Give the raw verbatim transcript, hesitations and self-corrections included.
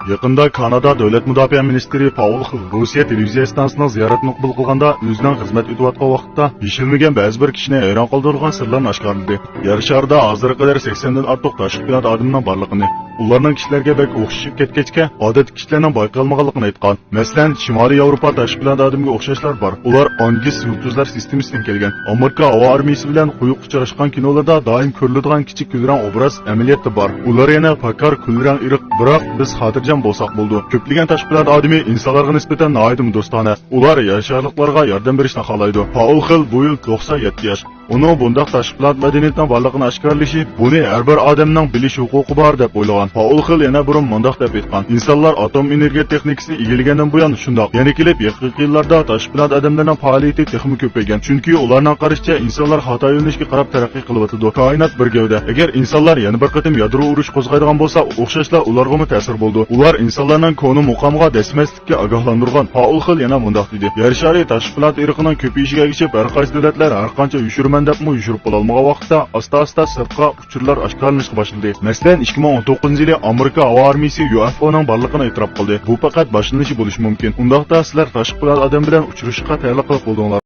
يېقىندا كانادا دۆلەت مۇداپىئە مىنىستىرى پائول خىل روسىيە تېلېۋىزىيە ئىستانسىسىنىڭ زىيارىتىنى قوبۇل قىلغاندا، ئۆزىنىڭ خىزمەت ئۆتۈۋاتقان ۋاقىتتا يېشىلمىگەن بەزى بىر كىشىنى ھەيران قالدۇرىدىغان سىرلارنى ئاشكارىلىدى. يەر شارىدا ھازىرغا قەدەر سەكسەندىن ئارتۇق تاشقى پلانېت ئادىمىنىڭ بارلىقىنى، ئۇلارنىڭ كىشىلەرگە بەك ئوخشىشىپ كەتكەچكە، ئادەتتىكى كىشىلەرنىڭ بايقىيالمىغانلىقىنى ئېيتقان. مەسىلەن، شىمالىي ياۋروپا تاشقى پلانېت ئادەمگە ئوخشاشلار بار. ئۇلار ئانگىس يۇلتۇزلار سىستېمىسىدىن كەلگەن. ئامېرىكا ھاۋا ئارمىيىسى بىلەن قويۇق ئۇچراشقان كىنولاردا دائىم كۆرۈلىدىغان كىچىك كۈلرەڭ ئوبراز ئەمەلىيەتتە بار. ئۇلار يەنە پاكار كۈلرەڭ ئىرق، بىراق بىز خاتىرجەم بولساق بولىدۇ. كۆپلىگەن تاشقى پلانېت ئادىمى ئىنسانلارغا نىسبەتەن ناھايىتىمۇ دوستانە. ئۇلار يەر شارلىقلارغا ياردەم بېرىشنى خالايدۇ. پائول خىل بۇ يىل توقسەن يەتتە ياش. ئۇنىڭ بۇنداق تاشقى پلانېت مەدەنىيىتىنىڭ بارلىقىنى ئاشكارىلىشى بۇنى ھەر بىر ئادەمنىڭ بىلىش ھوقۇقى بار دەپ ئويلىغان. پائول خىل يەنە بۇرۇن مۇنداق دەپ ئېيتقان: ئىنسانلار ئاتوم ئېنېرگىيە تېخنىكىسىنى ئىگىلىگەندىن بۇيان شۇنداق. يەنە كېلىپ يېقىنقى يىللاردا تاشقى پلانېت ئادەملىرىنىڭ پائالىيىتى تېخىمۇ كۆپەيگەن. چۈنكى ئۇلارنىڭ قارىشىچە، ئىنسانلار خاتا يۆنىلىشكە قاراپ تەرەققىي قىلىۋاتىدۇ. كائىنات بىر گەۋدە. ئەگەر ئىنسانلار يەنە بىر قېتىم يادرو ئۇرۇش قوزغايدىغان بولسا، ئوخشاشلا ئۇلارغىمۇ تەسىر بولىدۇ. ئۇلار ئىنسانلارنىڭ كونا مۇقامىغا دەسمەس ئاگاھلاندۇرغان. پائول خىل يەنە مۇنداق دېدى: يەر شارى تاشقى پلانېت ئىرقىنىڭ كۆپىيىشىگە ئەگىشىپ، ھەر قايسى دۆلەتلەر ھەر قانچە يوشۇرىمەن دەپمۇ يوشۇرۇپ بولالمىغان ۋاقىتتا، ئاستا-ئاستا سىرتقا ئۇچۇرلار ئاشكارىلىنىشقا باشلىدى. مەسىلەن، ئىككى مىڭ ئون توققۇزىنچى يىلى ئامېرىكا ھاۋا ئارمىيىسى يۇ ئېف ئونىڭ بارلىقىنى ئېتىراپ قىلدى. بۇ پەقەت باشلىنىشى بولۇشى مۇمكىن. ئۇنداقتا سىلەر تاشقى پلانېت ئادەم بىلەن ئۇچرىشىشقا تەييارلىق قىلىپ بولدۇڭلار.